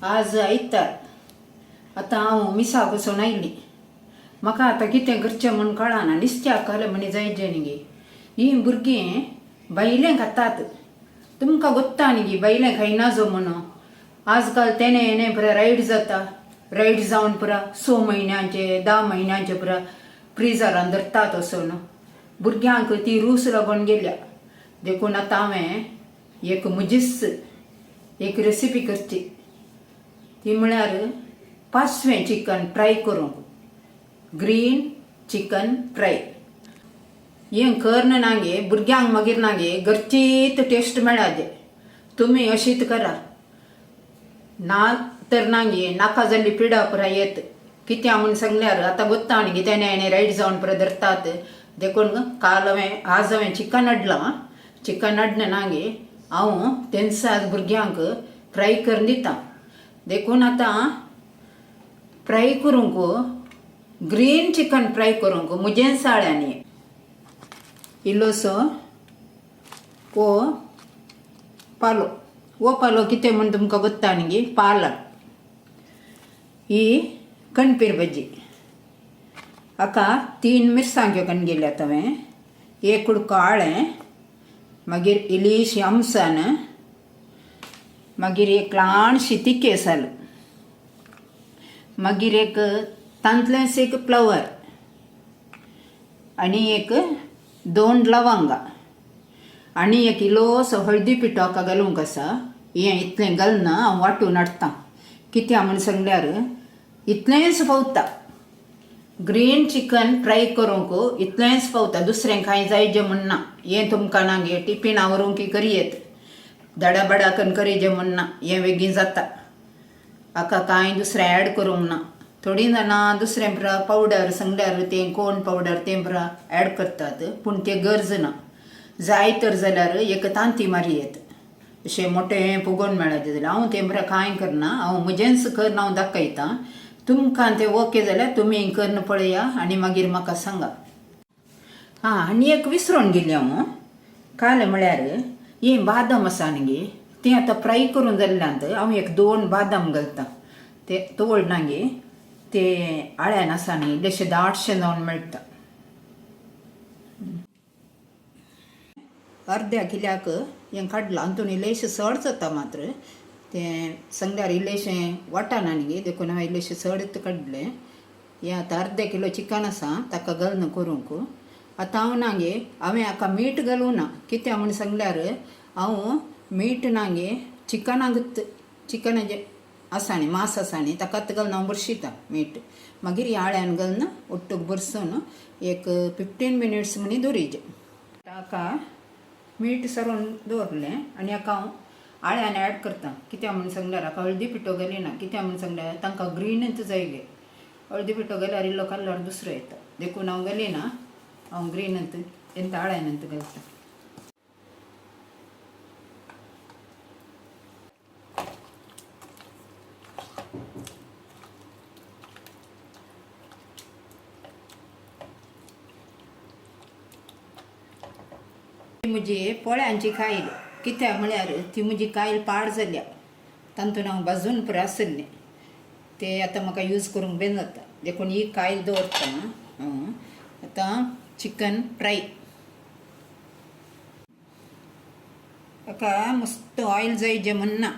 आज आयतार. आतां हांव मिसाक वचून आयली. म्हाका आतां कितें करचें म्हूण कळना. निस्त्याक खालें म्हणी जायचें न्ही गे. हीं भुरगीं भायलें खातात. तुमकां गोत्ता न्ही गे भायलें खायना जो म्हणून. आजकाल तेणें हेणें पुरा रायड जाता. रायड जावन पुरा 6 म्हयन्यांचे 10 म्हयन्यांचे पुरा फ्रिजरान धरतात वचून. भुरग्यांक ती रूच लागून गेल्या. देखून आतां हांवें एक म्हजीच एक रेसिपी करची. ती म्हळ्यार पांचवें चिकन फ्राय करूंक. Green chicken fry. हें करन ना गे भुरग्यांक मागीर ना गे घरचीच टेस्ट मेळाजे. तुमी अशीच करा. ना तर ना गे नाका जाल्ली पिडा पुरा येत. कित्या म्हूण सांगल्यार आतां गोत्ता न्ही गे तेणें हेणें रायट जावन पुरा धरतात. देखून काल हांवें आज हांवें चिकन हाडलां. चिकन हाडलें ना गे हांव तेंच आज भुरग्यांक फ्राय करून दिता. देखून आतां फ्राय करूंक ग्रीन चिकन फ्राय करूंक म्हजें साळ्यांनी इल्लोसो हो पालो. हो पालो कितें म्हूण तुमकां गोत्ता न्ही गे पालक. ही कणपीर भाजी. हाका 3 मिरसांग्यो कन्न गेल्यात हांवें. एक कुडको आळें, मागीर इल्लीशी आमसाण, मागीर एक ल्हानशी तिखें साल, मागीर एक तांतलेंच एक फ्लावर आनी एक 2 लवंगां आनी एक इल्लोसो हळदी पिठो हाका घालूंक आसा. हें इतलें घालना हांव वांटून हाडटा. कित्याक म्हूण सांगल्यार इतलेंच पावता. ग्रीन चिकन फ्राय करूंक इतलेंच पावता. दुसरें कांय जायजें म्हूण ना. हें तुमकां ना गे टिफिना व्हरूंक करयेत. धडाबडा करून करीजे म्हूण ना. हें बेगीन जाता. हाका कांय दुसरें ऍड करूंक ना. थोडीं जाणां दुसरें पुरा पावडर सांगल्यार तें कोण पावडर तें पुरा ऍड करतात. पूण तें गरज ना. जाय तर जाल्यार एक तांती मारयेत. अशें मोटें फुगोवन मेळाचें जाल्यार हांव तें पुरा कांय करना. हांव म्हजेंच करून हांव दाखयतां. तुमकां तें ओके जाल्यार तुमी करून पळया आनी मागीर म्हाका सांगा. आं आनी एक विसरून गेली हांव. काल म्हळ्यार ही बादाम आसा न्ही गे तें आतां फ्राय करून जाल्ल्यांत हांव एक 2 बादाम घालतां. ते तवळ ना गे ते आळ्यान आसा न्ही इल्लेशें दाटशें जावन मेळटा. अर्द्या किल्याक हें काडलां. हातून इल्लेशें चड जाता मात्र. तें सांगल्यार इल्लेशें वांटना न्ही गे देखून हांवें इल्लेशें चडच काडलें. हें आतां अर्दे किलो चिकन आसा ताका घालून करूंक. आतां हांव ना गे हांवें हाका मीठ घालूं ना. कित्याक म्हूण सांगल्यार हांव मीठ ना गे चिकनाकूच चिकनाचें आसा न्ही मांस आसा न्ही ताकाच घालून हांव भरशितां मीठ. मागीर ह्या आळ्यान घालून ओट्टूक भरसून एक 15 मिनिट्स म्हणी दवरीचें. ताका मीठ सरून दवरलें आनी हाका हांव आळ्यान ऍड करता. कित्याक म्हूण सांगल्यार हाका हळदी पिठो घालिना. कित्याक म्हूण सांगल्यार तांकां ग्रीनच जाय गे. हळदी पिठो घाल्यार इल्लो कलर दुसरो येता. देखून हांव घालिना. हांव ग्रीनच एंत आळ्यानच घालता. म्हजी पोळ्यांची कायल. कित्याक म्हळ्यार ती म्हजी कायल पाड जाल्या. तातूंत हांव भाजून पुरो आशिल्लें. ते आतां म्हाका यूज करूंक बेन जाता. देखून ही कायल दवरता हांव. आतां चिकन फ्राय. हाका मस्त ऑयल जाय म्हण ना.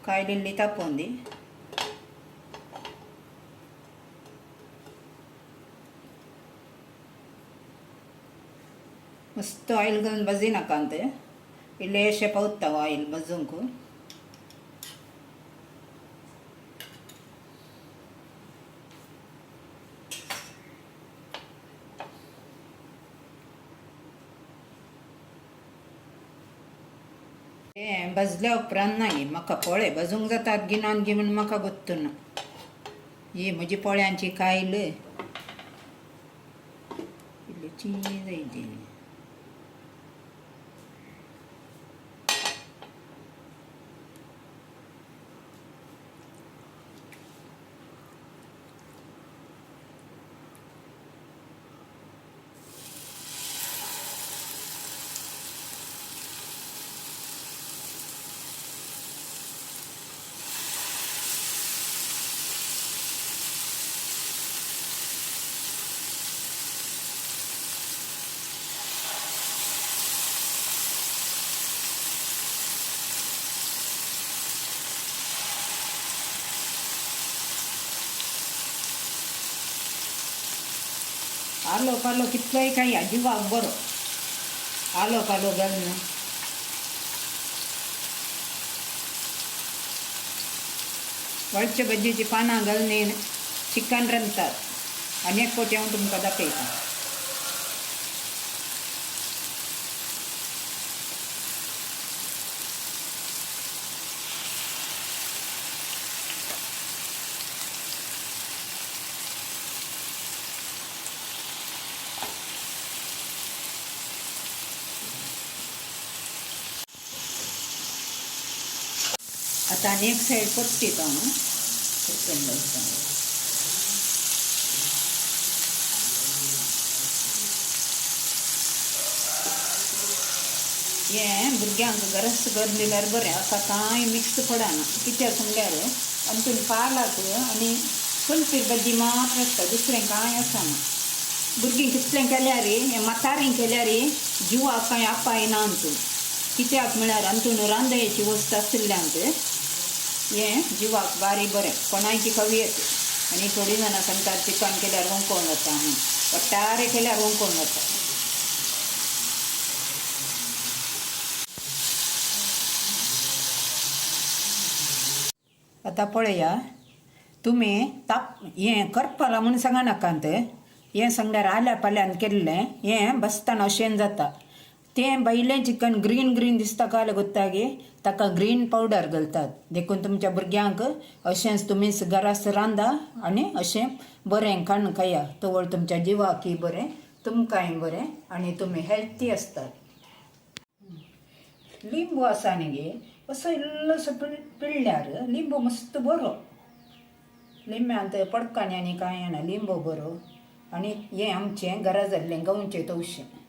कायल इल्ली तापोवन दी. मस्त ऑयल घालून भाजी नाका तें. इल्लेशें पावता ऑयल भाजूंक. हें भाजल्या उपरांत ना गे म्हाका पोळे भाजूंक जातात गी नात गी म्हूण म्हाका गोत्त ना. ही म्हजी पोळ्यांची कायल. इल्ली चीज. आलो पालो कितलोय खाया जिवाक बरो. आलो पालो घालून वळचे भज्जेची पानां घालून चिकन रांदतात. आनी एक फावटी हांव तुमकां दाखयतां. आतां आनी एक सायड परतिता हांव, परतून घालता. हें भुरग्यांक गरस करून दिल्यार बरें. आतां कांय मिक्स पडना. कित्याक म्हणल्यार आमतून पालक आनी कोणपीर भाजी मात्र आसता, दुसरें कांय आसना. भुरगीं कितलें केल्यार, हें म्हातारीं केल्यार जिवाक कांय अपाय ना अंतून. कित्याक म्हळ्यार अंतून रांदयाची वस्त आशिल्ल्यान हें जिवाक बारी बरें, कोणायकी कवी येता. आनी थोडीं जाणां सांगतात चिकन केल्यार वंकोवन जाता म्हणून, वट्टारे केल्यार वंकोवन जाता. आतां पळया तुमी ताप हें करपलां म्हूण सांगनाकात. हें सांगल्यार आल्या पाल्यान केल्लें हें बसतना अशें जाता. तें भायलें चिकन ग्रीन ग्रीन दिसता काल गोत्तागे, ताका ग्रीन पावडर घालतात. देखून तुमच्या भुरग्यांक अशेंच तुमीच घरास रांदा आनी अशें बरें खाण खाया. तवळ तुमच्या जिवाकय बरें, तुमकांय बरें आनी तुमी हेल्थी आसतात. लिंबू आसा न्ही गे, असो इल्लोसो पिळ्ळ्यार लिंबू मस्त बरो. लिंब्यांत पडकाणी आनी कांय ना, लिंबू बरो. आनी हें आमचें घरा जाल्लें गंवचें तवशें.